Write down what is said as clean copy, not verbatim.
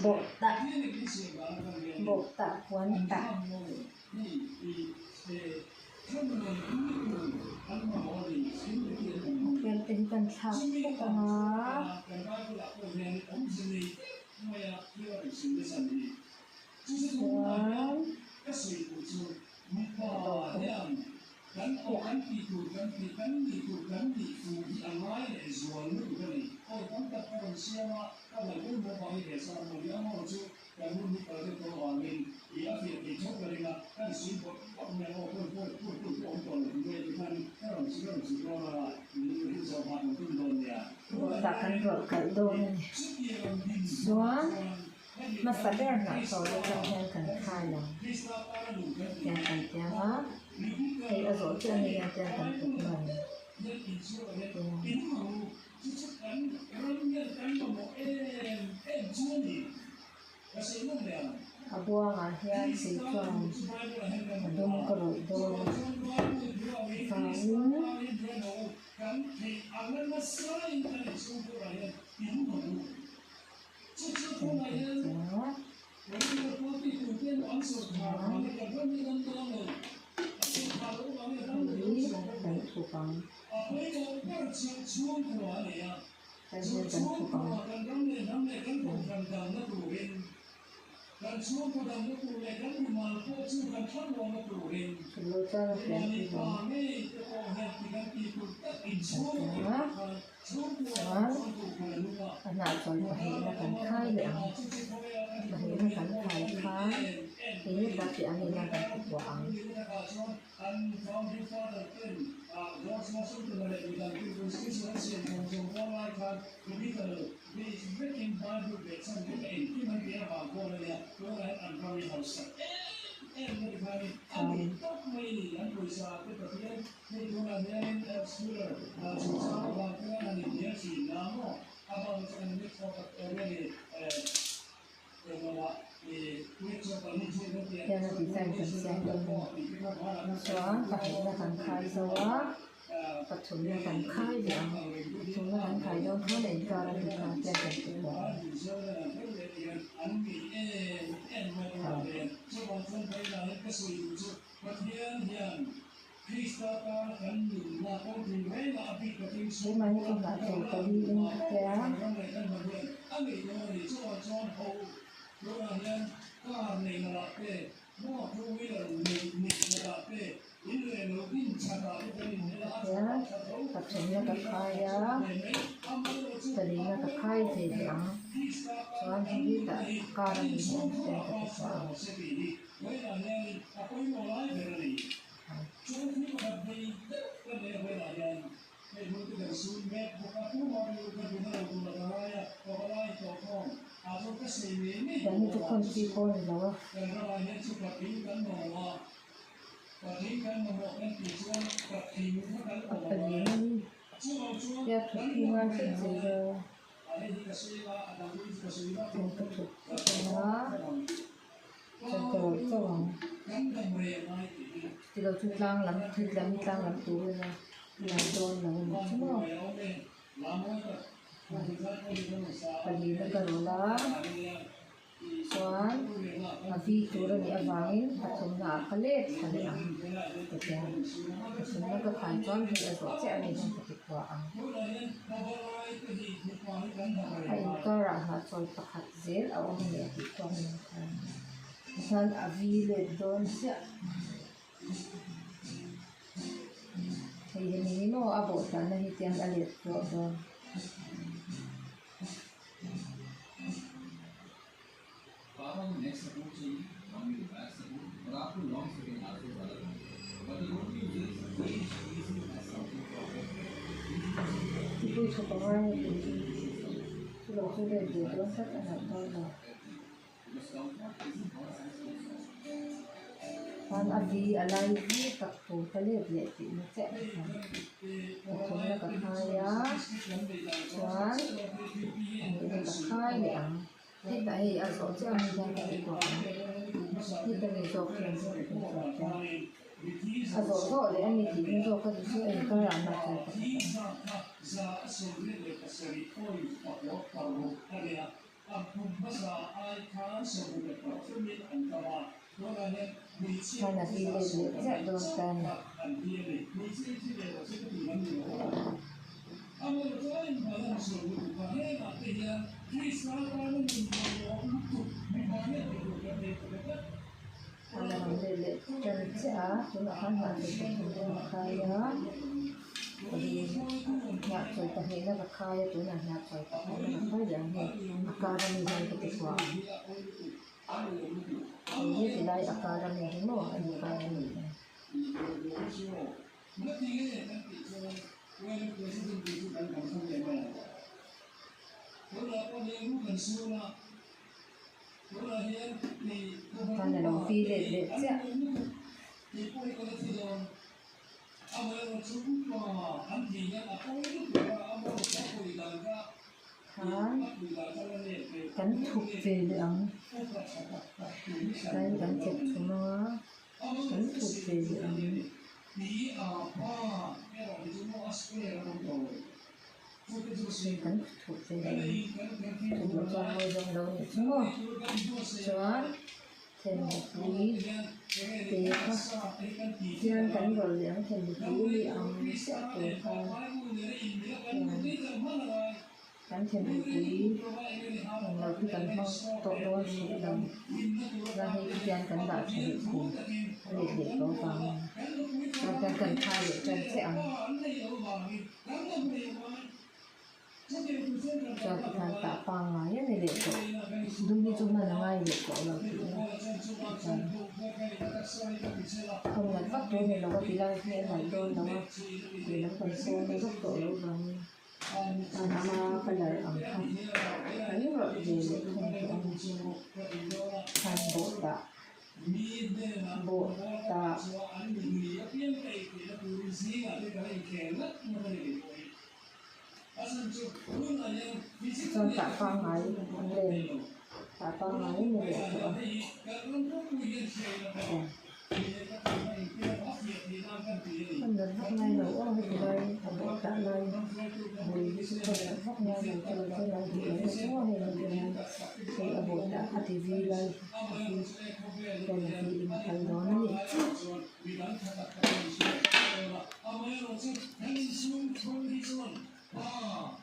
Bawhtah bawhtah puan tah. Vel te hi kan thlak bawk ang a. Chuan Tah kan rawlh kalh dawn a ni chuan hmasa ber hnah chawl atang hian kan khai ang tiang kan tiang a hei a zawh chiah ni hian tiang kan put mai ang A buangah hian kei chuan a dum ka rawih dawn a vangin hei hi kan thup ang. Hei hian kan thup ang. Lo chuan a fian pui ang. Chuan a hnah chawi pahnihna kan khai leh ang. Pahnihna kan khai khan hei heta piah ang ina kan thupuah ang. Hian a design kan siam dawn a ni chuan pahnihna kan khai zo a pathumna kan khai leh ang pathumna kan khai dawn khan a inkar a ni kha hian kan ti bawk ang. Keimah hi ka nghah tur pali in ka tia. Tichuan pathumna ka khai a, palina ka khai thei leh ang. Chuan hei tah kar a ni hian tichuan ka ti chhuah ang. Chuan hi chu khawn chi pawh a ni lo a. A palina hi tia thut hi ngai hret zel a. Chuan ka thut phawt ang a. Chuan ka rawih chauh ang. Tilo chu tlang lam thil lam hi tlang lam tur ila la dawn lo a ni chu maw. Palina ka rawlh a chuan a vi tur a nih avangin pathumna ah ka let thla leh ang tichuan pathumna ka khai chuan hei a zawh chiah a ni hian ka ti khuah ang. A inkarah hnahchawl pakhat zel a awm a ni a tih chuan min khan tichuan a vi let dawn chiah hei hi ni maw a bawh tlanna hi tiang a let tawh dawn. Thupui tha panga hi tih chu chu lo chu let ve dawn tlat a ngaih dawn lo. Chuan a vi a lai vi tak tur ka let leh tih na chiah ka hmu. Pathumna ka khai a chuan pahnihna ka khai leh ang. Hetah hei a zawh chiah ang hian ka ti kuah ang. Heta mi zawk hian ka ti kuah chuan a zawh zawh leh a mi tih na zawk a ni chu a inkar ah mah chuan ka khat ang. Khan a vi let leh chiah dawn ta a ni. A lo let leh tan chiah a tunah khan hnah chawi pathum ka khai a hnah chawi pahnihna ka khai a tunah hnah chawi pahnihna ka khai leh ang hei a kar ami hian ka ti chhuah ang hei hi tilai a kar ami hi maw a ni kar ami hi. Khan a lo vi let leh chiah. Khan kan thup ve leh ang. Tlaiin kan thep thum anga kan thup ve leh ang. Kan thup ve leh ang thup loh chuan mawi zawng lo nih chu maw chuan themhlipui te kha hian kan rawlh leh ang themhlipui mi ang chiah tur khan kan themhlipui eng lo khi kan hmang tawh dawn hrih lo chuan hei khian kan dah tha leh thei a let leh tawh avangin chuan kan kan khai leh tan chiah ang. Chuan tikhan tah pangngai a ni leh tawh dum hi chu hman a ngai leh tawh lo tih a chuan khaw nat vak tur ni lo a ti lai hi a nalh dawn lo a lehlam kan sawn na vak tawh loh vangin a hma colour ang kha kan rawlh ve leh thung tawh a ni khan bawh tah. Bawh tah. Chuan tah pangngai an len tah pangngai a ni leh tawh a. Khawn nat vak ngai lo aw heti lai a bawh tah lai bul hi chu khawn nat vak ngai lo chu lo chuan a duh lo deuh maw hei heti hian hei a bawh tah a ti vi lai a vi hian a vi in a kal dawn a nih chu.